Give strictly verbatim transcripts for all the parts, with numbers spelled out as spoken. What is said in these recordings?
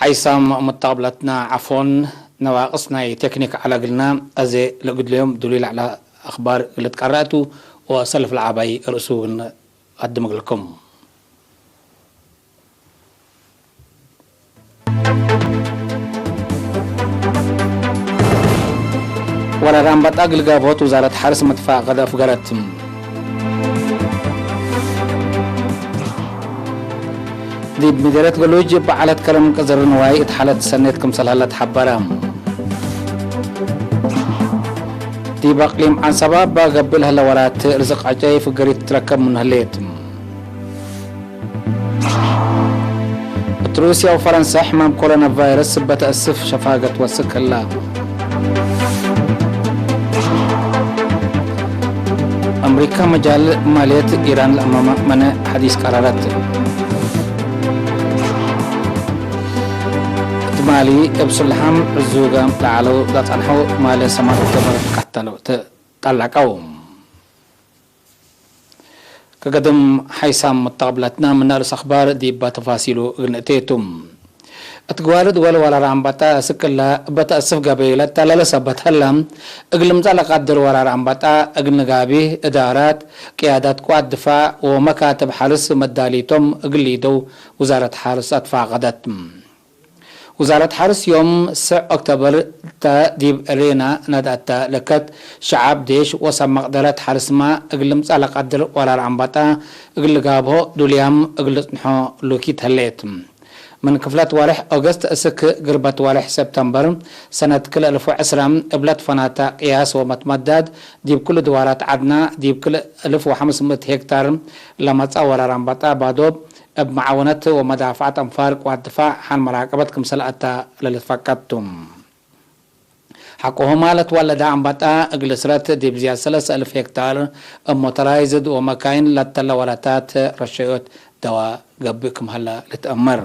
ዒሳም ሙተቅብለትና፣ ዐፎን፣ ነዋቅስ ናይ ቴክኒክ ዐለ እግልና፣ አዜ ለእግል ዮም ዱሉይ ለዐለ አክባር እግል ልትቀረእ ቱ፣ ወሰልፍ ለዐባይ ርእሱ እግል ነአድም እግልኩም። ወራር አንበጣ እግል ጋብሆት ውዛረት ሐርስ መትፋቀደ አፍገረት። ዲብ ምዴርየት ገሉጅ በዐለት ከረም ቅዝር ንዋይ እት ሐለት ሰኔት ክምሰል ሀለ ተሐበረ። ዲብ አቅሊም ዐንሰባ እበ ገብእ ለህለ ወራት ርዝቅ ዐጨይ ፍገሪት ትትረከብ ምኑ ህሌት። እት ሩስያ ወፈረንሳ ሕማም ኮሮና ቫይረስ እበ ተአስፍ ሸፋገት ወስክ ህላ። አምሪካ መጃል ማልየት ኢራን ለአማመ መነ ሐዲስ ቀረረት። እት ማሊ እብ ስልሓም ዕዙገ ለዐለው ለጸንሐው ማለ ሰማት ገበር ቀተለው ተ-፣ ጠለቀው። ከገድም ሐይሳም ሙተቅብለትና ምነ ርእስ አክባር ዲበ ተፋሲሉ እግል ንእቴ ቱ። እት ግዋልድ ወለ ወራር አንበጣ ስክላ እበ ተአስፍ ገበይ ለተለለ ሰበት ሀላ፣ እግል ልምጸእ ለቀድር ወራር አንበጣ እግል ንጋብህ እዳራት፣ ቅያዳት ቅዋት ድፋዕ ወመካትብ ሐርስ መዳሊቶም እግል ሊደው ውዛረት ሐርስ አትፋቀደት። ውዛረት ሐርስ ዮም ስዕ ኦክቶበር ተ ዲብ ኤሬና ነድአተ ለከት፣ ሸዐብ፣ ዴሽ ወሰብ መቅደረት ሐርስማ እግል ልምጸእ ለቀድር ወራር አንበጣ እግል ልጋብሆ ዱልያም እግል ልጽንሖ ሉኪት ህሌት። ምን ክፍለት ወርሕ ኦገስት እስክ ግርበት ወርሕ ሰብተምበር ሰነት ክልኤ እልፍ ወዕስራ እብለ ትፈናተ ቅያስ ወመትመዳድ ዲብ ክሉ ድዋራት ዐድና ዲብ ክልኤ እልፍ ወሐምስ ምእት ሄክታር ለመጽአ ወራር አንበጣ ባዶብ እብ መዓወነት ወመዳፍዐት አንፋር ቅዋት ድፋዕ ሐን መራቀበት ክምሰል አተ ለልትፈቀድ ቱ። ሐቆሆማ ለትወለደ አንበጣ እግል እስረት ዲብ ዝያድ ሰለስ እልፍ ሄክታር እብ ሞተራይዝድ ወመካይን ለተለ ወረታት ረሸዮት ደዋ ገብእ ክም ሀለ ልትአመር።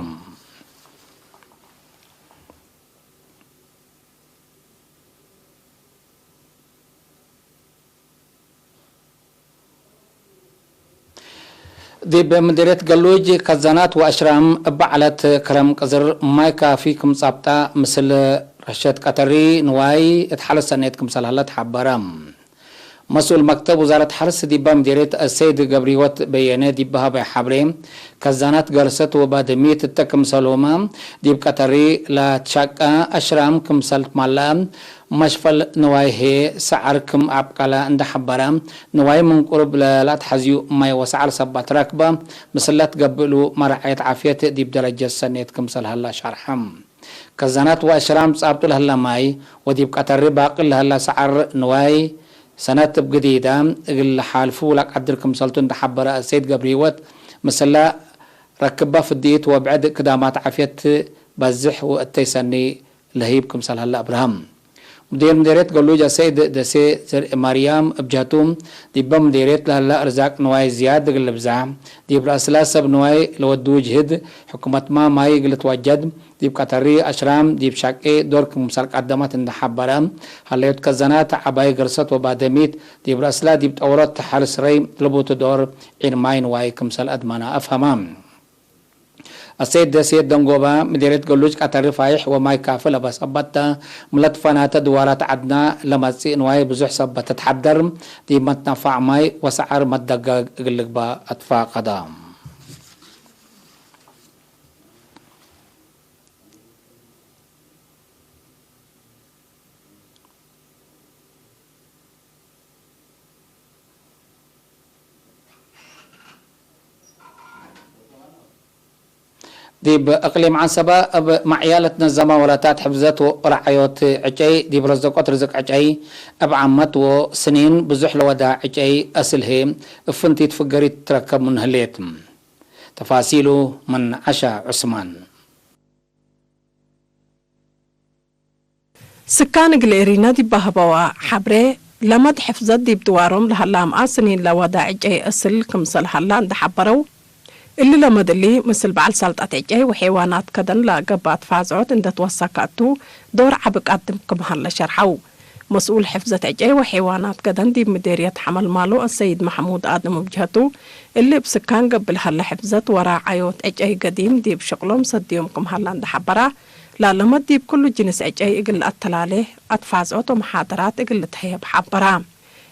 ዲብ ምዴርየት ገሉጅ ከዛናት ወአሽራም እበ ዐለት ከረም ቅዝር ማይ ካፊ ክም ጻብጣ ምስል ረሸት ቀተሪ ንዋይ እት ሐለት ሰኔት ክምሰል ሀለ ተሐበረ። መስኡል መክተብ ውዛረት ሐርስ ዲበ ምዴርየት አሰይድ ገብሪወት በየነ ዲብ ሀበ ሐብሬ፣ ከዛናት ገርሰት ወባድሚት እተ ክምሰልሁመ ዲብ ቀተሪ ለትሸቀ አሽራም ክምሰል ትማለአ፣ መሽፈል ንዋይ ህዬ ሰዐር ክም አብቀለ እንደ ሐበረ፣ ንዋይ ምን ቁርብ ለለአትሐዝዩ ማይ ወሰዐር ሰበት ረክበ፣ ምስል ለትገብእሉ መራዐየት ዓፍየት ዲብ ደረጀት ሰኔት ክምሰል ሀለ ሸርሐ። ከዛናት ወአሽራም ጻብጡ ለህለ ማይ ወዲብ ቀተሪ ባቅል ለህለ ሰዐር ንዋይ ሰነት እብ ግዲዳ እግል ለሓልፉ ለቀድር ክምሰልቱ እንደ ሐበረ አሰይድ ገብሪወት፣ ምስለ ረክበ ፍድኢት ወብዕድ ክዳማት ዓፍየት በዝሕ ወእተይ ሰኒ ለህይብ ክምሰል ሀለ አብርሃም። ሙዲር ምዴርየት ገሉጅ አሰይድ ደሴ ዘርኤማርያም እብ ጀህቱ፣ ዲበ ምዴርየት ለህለ እርዛቅ ንዋይ ዝያድ እግል ልብዛሕ፣ ዲብ ረአስላ ሰብ ንዋይ ለወዱ ጅህድ፣ ሕኩመትማ ማይ እግል ልትወጀድ፣ ዲብ ቀተሪ አሽራም ዲብ ሸቄ ዶር ክምሰል ቀደመት እንደ ሐበረ፣ ሀለዮት ከዘናት ዐባይ ገርሰት ወባደሚት ዲብ ረአስላ ዲብ ጠውረት ሐርስ ረይ ለቡቱ ዶር ዒን ማይ ንዋይ ክምሰል አድመነ አፍሀመ። አሰይድ ደሴት ደንጎባ፣ ምዴርየት ገሉጅ ቀተሪ ፋይሕ ወማይ ካፊ ለበሰበተ፣ ምን ለትፈናተ ድዋራት ዐድና ለመጽእ ንዋይ ብዙሕ ሰበት ትትሐደር፣ ዲብ መትነፋዕ ማይ ወሰዐር መደጋግ እግል ልግባእ አትፋቀደ። ዲብ እቅሊም ዐንሰበ እብ መዕያ ለትነዘመ ወላታት ሕፍዘት ወረዓዮት ዕጨይ፣ ዲብ ረዘቆት ርዝቅ ዕጨይ፣ እብ ዓመት ወስኒን ብዙሕ ለወዳ ዕጨይ አስል ህዬ፣ እብ ፍንቲት ፍገሪት ትትረከብ ምኑ ህሌት። ተፋሲሉ ምን ዐሻ ዑስማን። ስካን እግል ኤሪና ዲብ ሀበዋ ሐብሬ፣ ለመድ ሕፍዘት ዲብ ድዋሮም ለሀላ አምአ ስኒን ለወዳ ዕጨይ አስል ክምሰል ሀላ እንደ ሐበረው፣ እሊ ለመድ እሊ፣ ምስል በዐል ሰልጠት ዕጨይ ወሔዋናት ከደን ለገብአት ፋዝዖት እንደ ትወሰከ እቱ፣ ዶር ዐቢ ቀድም ክም ሀለ ሸርሐው። መስኡል ሕፍዘት ዕጨይ ወሐይዋናት ገደም ዲብ ምዴርየት ሐመልማሎ አሰይድ መሕሙድ አደም እብ ጀህቱ፣ እሊ እብ ስካን ገብእ ለሀለ ሕፍዘት ወራዓዮት ዕጨይ ገዲም ዲብ ሸቅሎም ሰድዮም ክም ሀላ እንዴ ሐበራ፣ ላለመት ዲብ ኩሉ ጅንስ ዕጨይ እግል ለአተላሌ አትፋዝዖት ወመሓደራት እግል ልትሀየብ ሐበራ።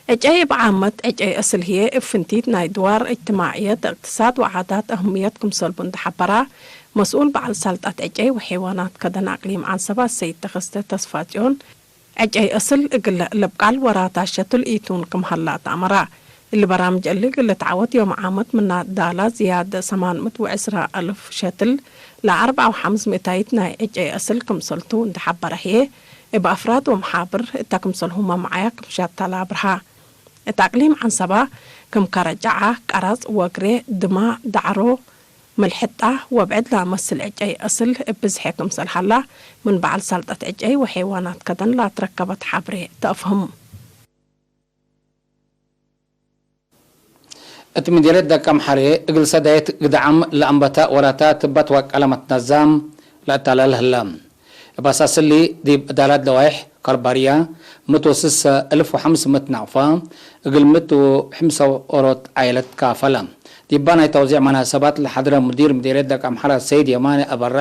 ዕጨይ እብ ዓመት፣ ዕጨይ አስል ህዬ እብ ፍንቲት ናይ ድዋር እጅትማዕየት፣ እቅትሳድ ወዓዳት አህምየት ክምሰልቡ እንዴ ሐበራ፣ መስኡል በዐል ሳልጣት ዕጨይ ወሐይዋናት ከደን አቅሊም ዐንሰባ ሰይድ ተኸስተ ተስፋጽዮን፣ ዕጨይ አስል እግል ለብቃል ወራታት ሸትል ኢቱን ክም ሀላ ተአመራ። እሊ በራምጅ እሊ እግል ልትዓወት ዮም ዓመት ምና ዳላ ዝያድ ሰማን ምእት ወዕስራ አልፍ ሸትል ለአርበዕ ወሐምስ ምእታይት ናይ ዕጨይ አስል ክምሰልቱ እንዴ ሐበረ ህዬ፣ እብ አፍራድ ወመሓብር እተ ክምሰልሁመ መዓያ ክም ሸተለ አብርሃ። እት አቅሊም ዐንሰባ ክም ከረ ጨዓ፣ ቀረጽ፣ ወግሬ፣ ድማ፣ ዳዕሮ፣ ምልሕጣ ወብዕድ ለአመስል ዕጨይ አስል እብ ብዝሐ ክምሰል ሀላ፣ ምን በዐል ሳልጠት ዕጨይ ወሐይዋናት ከደን ለአትረከበት ሐብሬ ተአፍህም። እት ምዴርየት ደቀምሐሬ እግል ሰዳይት ግድዓም ለአንበተ ወራታት እበ ትወቀለ መትነዛም ለአታለል ህለ። እብ አሳስ እሊ፣ ዲብ እዳላት ደዋይሕ ከርባርያ፣ ምእት ወስሰ እልፍ ወሐምስ ምእት ናቅፋ እግል ምእት ወሐምስ ኦሮት ዓይለት ካፈለ። ዲባ ናይ ተውዜዕ መናሰባት ለሐድረ ሙዲር ምዴርየት ደቀምሐረ ሰይድ የማነ አበራ፣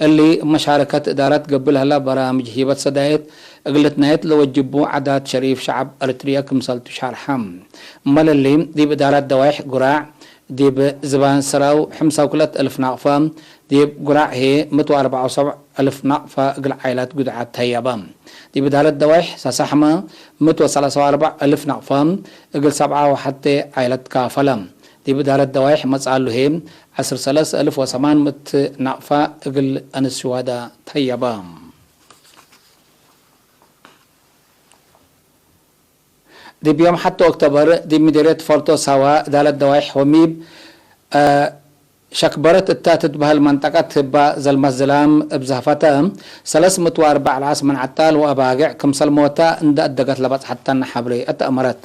እሊ እብ መሻረከት እዳላት ገብእ ለሀላ በራምጅ ሂበት ሰዳይት እግል ልትናየት ለወጅቡ ዓዳት ሸሪፍ ሸዐብ ኤረትርየ ክምሰልቱ ሻርሐ። እምበል እሊ፣ ዲብ እዳላት ደዋይሕ ጉራዕ፣ ዲብ ዝባን ሰራው ሕምሳ ወክልኤት እልፍ ናቅፋ፣ ዲብ ጉራዕ ህዬ ምእት ወአርበዕ ወሰብዕ እልፍ ናቅፋ እግል ዓይላት ጉድዓት ተህየበ። ዲብ እዳለት ደዋይሕ ሳሳሕመ ምእት ወሰላሳ ወአርበዕ እልፍ ናቅፋ እግል ሰብዓ ወሐቴ ዓይለት ካፈለ። ዲብ እዳለት ደዋይሕ መጽአሉ ህዬ ዐስር ሰለስ እልፍ ወሰማን ምእት ናቅፋ እግል አንስ ሽዋዳ ተህየበ። ዲብ ዮም ሐቴ ኦክቶበር፣ ዲብ ምዴርየት ፎርቶ ሳዋ፣ እዳለት ደዋይሕ ሆሚብ፣ አ፣ ሸክበረት እታ ትትበህል መንጠቀት ህባ ዘልመት ዝላም እብ ዘህፈተ፣ ሰለስ ምእት ወአርበዕ ለአስመን ዐጣል ወአባግዕ ክምሰል ሞተ እንደ አደገት ለበጽሐተን ሐብሬ አተአመረት።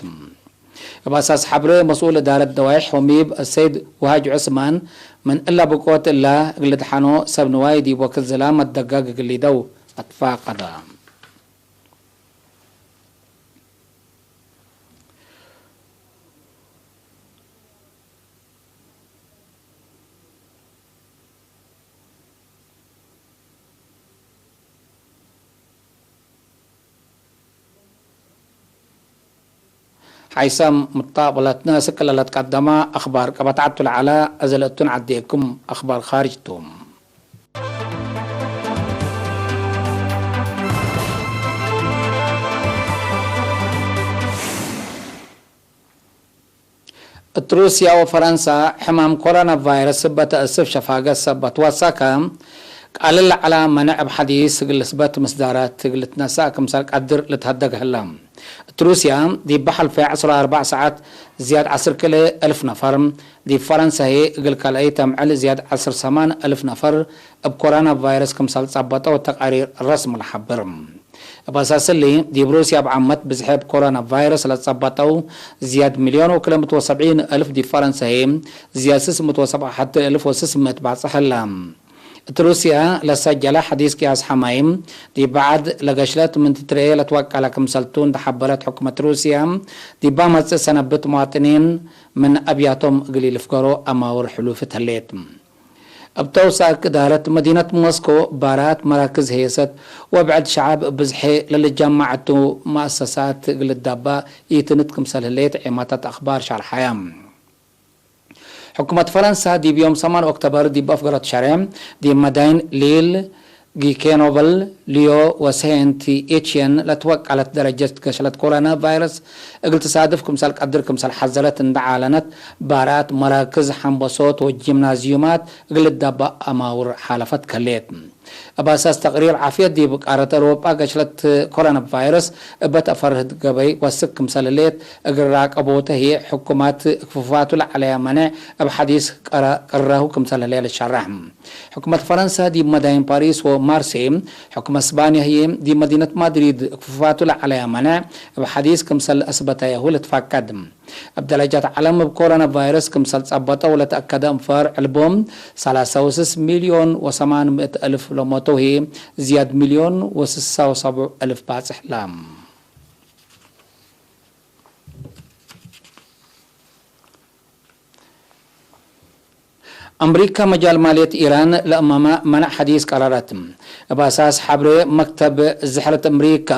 እብ አሳስ ሐብሬ፣ መስኡል እዳረት ደዋይሕ ሆሚብ አሰይድ ውሃጅ ዑስማን፣ ምን እላ ብቆት እላ እግል ልድሐኖ ሰብ ንዋይ ዲብ ወክድ ዝላም መትደጋግ እግል ሊደው አትፋቀደ። ሐይሰም ምጣበለትነ እስክ ለለትቀደመ አክባር ቀበት ዐቱ ለዐለ፣ እዘ ለእቱን ዐዴኩም አክባር ካርጅ ቱ። እት ሩስያ ወፈረንሳ ሕማም ኮሮና ቫይረስ እበ ተአስፍ ሸፋገት ሰበት ወሰከ፣ ቃልል ለዐለ መነዕ እብ ሐዲስ እግል ልስበት ምስዳራት እግል ልትነሰእ ክምሰል ቀድር ልትሀደግ ህለ። እት ሩስያ፣ ዲብ ሐልፈ ዐስር ወአርበዕ ሰዓት ዝያድ ዐስር ክልኤ እልፍ ነፈር፣ ዲብ ፈረንሳ ህዬ እግል ካልአይት አምዕል ዝያድ ዐስር ሰማን እልፍ ነፈር እብ ኮሮና ቫይረስ ክምሰል ጸበጠው ተቃሪር ረስም ለሐብር። እብ አሳስ እሊ፣ ዲብ ሩስያ እብ ዓመት ብዝሐ እብ ኮሮና ቫይረስ ለጸበጠው ዝያድ ሚልዮን ወክልኤ ምእት ወሰብዒን እልፍ፣ ዲብ ፈረንሳ ህዬ ዝያድ ስስ ምእት ወሰብዓ ወሐቴ እልፍ ወስስ ምእት ባጽሕ ህለ። እት ሩስያ ለሰጀለ ሐዲስ ቅያስ ሐማይም፣ ዲብ በዐድ ለገሽለት ምን ትትርኤ ለትወቀለ ክምሰልቱ እንዴ ሐበረት ሕኩመት ሩስያ፣ ዲባ መጽእ ሰነብት መዋጥኒን ምን አብያቶም እግል ኢልፍገሮ አማውር ሕሉፍት ህሌት። እብ ተውሳክ እዳረት መዲነት ሞስኮ፣ ባራት መራክዝ ሄሰት ወብዕድ ሸዐብ ብዝሐ ለልጀመዕ እቱ መአሰሳት እግል ልዳባ ኢትንት ክምሰል ህሌት ዔማታት አክባር ሸርሐየ። ሕኩመት ፈረንሳ ዲብ ዮም ሰማን ኦክቶበር ዲብ አፍገረት ሸሬ፣ ዲብ መዳይን ሊል፣ ጊኬኖብል፣ ሊዮ ወሴንት ኤችየን ለትወቀለት ደረጀት ገሽለት ኮሮና ቫይረስ እግል ትሳድፍ ክምሰል ቀድር ክምሰል ሐዘረት እንደ ዓለነት፣ ባራት፣ መራክዝ ሐንበሶት ወጂምናዝዩማት እግል ልዳባእ አማውር ሓለፈት ከሌት። እብ አሳስ ተቅሪር ዓፍየት ዲብ ቃረት አውሮጳ፣ ገሽለት ኮሮና ቫይረስ እበ ተአፈርህድ ገበይ ወስክ ክምሰል ህሌት እግል ራቀቦተ ህዬ፣ ሕኩማት ክፍፋቱ ለዐለየ መኔዕ እብ ሐዲስ ቀረ-፣ ቅረሁ ክምሰል ህሌት ልሸረሕ። ሕኩመት ፈረንሳ ዲብ መዳይን ፓሪስ ወማርሴይ፣ ሕኩመት እስባንያ ህዬ ዲብ መዲነት ማድሪድ ክፍፋቱ ለዐለየ መኔዕ እብ ሐዲስ ክምሰል አስበተየሁ ልትፋቀድ። እብ ደረጃት ዐለም፣ እብ ኮሮና ቫይረስ ክምሰል ጸበጠው ለተአከደ እንፋር ዕልቦም፣ ሰላሳ ወስስ ሚልዮን ወሰማን ምእት እልፍ ለሞተው ህዬ፣ ዝያድ ሚልዮን ወስሳ ወሰቡዕ እልፍ ባጽሕ ለ። አምሪካ መጃል ማልየት ኢራን ለአማመ መነዕ ሐዲስ ቀረረት። እብ አሳስ ሐብሬ መክተብ ዝሕረት አምሪካ፣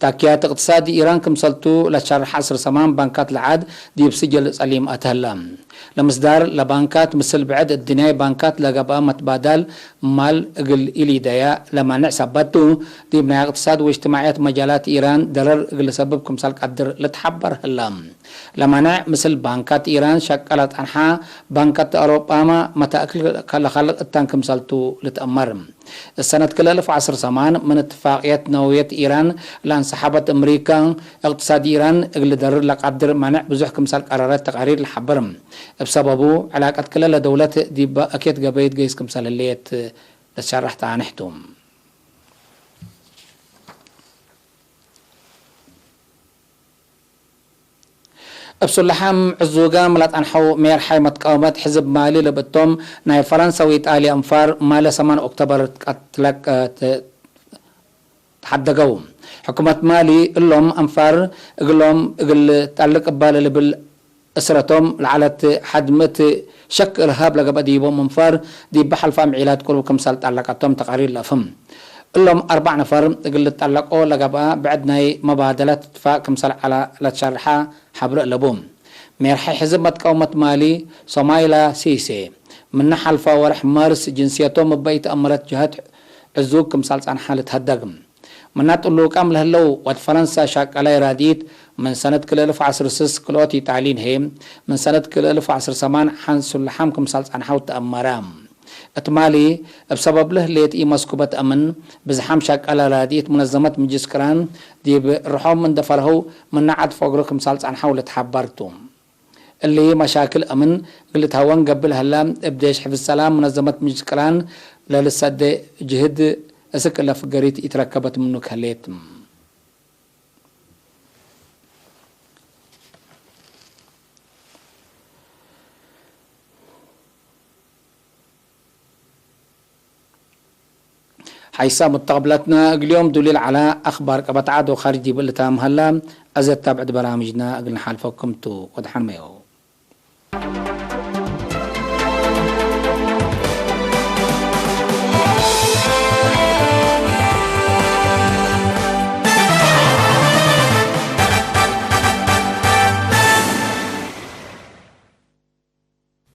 ታክያት እቅትሳድ ኢራን ክምሰልቱ ለትሸርሕ ዐስር ሰማን ባንካት ለዓድ ዲብ ስጅል ጸሊም አትሀላ። ለምስዳር ለባንካት ምስል ብዕድ እድንያይ ባንካት ለገብአ መትባዳል ማል እግል ኢሊደያ ለማንዕ ሰበት ቱ፣ ዲብ ናይ እቅትሳድ ወእጅትማዕየት መጃላት ኢራን ደረር እግል ልሰብብ ክምሰል ቀድር ልትሐበር ህላ። ለማንዕ ምስል ባንካት ኢራን ሸቀለ ጸንሐ፣ ባንካት አውሮጳመ መታእክል ለከልቅ እታን ክምሰልቱ ልትአመር። እሰነት ክልኤ አልፍ ወዐስር ሰማን ምን እትፋቅየት ነወውየት ኢራን ለአንሰሐበት አምሪካ፣ እቅትሳድ ኢራን እግል ልደርር ለቀድር ማንዕ ብዙሕ ክምሰል ቀረረት ተቃሪር ለሐብር። እብ ሰበቡ፣ ዕላቀት ክለ ለደውለት ዲብ አኬት ገበይት ገይስ ክምሰል ህሌት ለትሸረሕ ጣንሕ ቱ። እብ ሱላሓም ዕዙጋም ለጠንሐው ሜርሓይ መትቃወመት ሕዝብ ማሊ ለብእቶም ናይ ፈረንሰ ወኢጣልያ አንፋር ማለ ሰማን ኦክቶበር ቀትለቅ ተሐደገው። ሕኩመት ማሊ እሎም አንፋር እግሎም እግል ጠልቅ እባ ለልብል እስረቶም ለዐለት ሐድ ምእት ሸክ እርሃብ ለገብአ ዲቦም እንፋር፣ ዲብ ሐልፋ ምዒላት ቅሩብ ክምሰል ጠለቀቶም ተቃሪር ለአፍህም። እሎም አርበዕ ነፈር እግል ልጠለቆ ለገብአ ብዕድ ናይ መባደለት እትፋቅ ክምሰል ዐለ ለትሸርሐ ሐብሬ አለቡ። ሜርሐይ ሕዝብ መትቀውመት ማሊ ሶማይላ ሲሴ፣ ምነ ሐልፋ ወርሕ ማርስ ጅንስየቶም እበ ኢተአመረት ጀሀት ዕዙግ ክምሰል ጸንሐ ልትሀደግ። ምናት ጥሉቃም ለህለው ወድ ፈረንሳ ሻቀላይ ራድኢት፣ ምን ሰነት ክልኤ አልፍ ወዐስር ስስ ክልኦት ኢጣልይን ህዬ፣ ምን ሰነት ክልኤ አልፍ ወዐስር ሰማን ሐንሱ ለሐም ክምሰል ጸንሐው ተአመረ። እት ማሊ፣ እብ ሰበብ ለህሌት ኢመስኩበት አምን፣ ብዝሓም ሻቀለ ራድኢት ሙነዘመት ምጅልስ ቅራን ዲብ ርሖም እንዴ ፈርሀው፣ ምነ ዐድ ፈግሮ ክምሰል ጸንሐው ልትሐበር ቱ። እሊ መሻክል አምን እግል ልትሀወን ገብእ ለሀላ፣ እብ ዴሽ ሕፍዝ ሰላም ሙነዘመት ምጅልስ ቅራን ለልትሰዴ ጅህድ እስክ እለ ፍገሪት ኢትረከበት ምኑ ከሌት። ሐይሳ ሙተቅብለትነ፣ እግል ዮም ዱሊል ዐለ አክባር ቀበት ዐድ ወካርጅ ዲብ እሊ ታምሀላ፣ አዜ ታብዕት በራምጅነ እግል ነሓልፈኩም ቱ። ወድሐን መየው።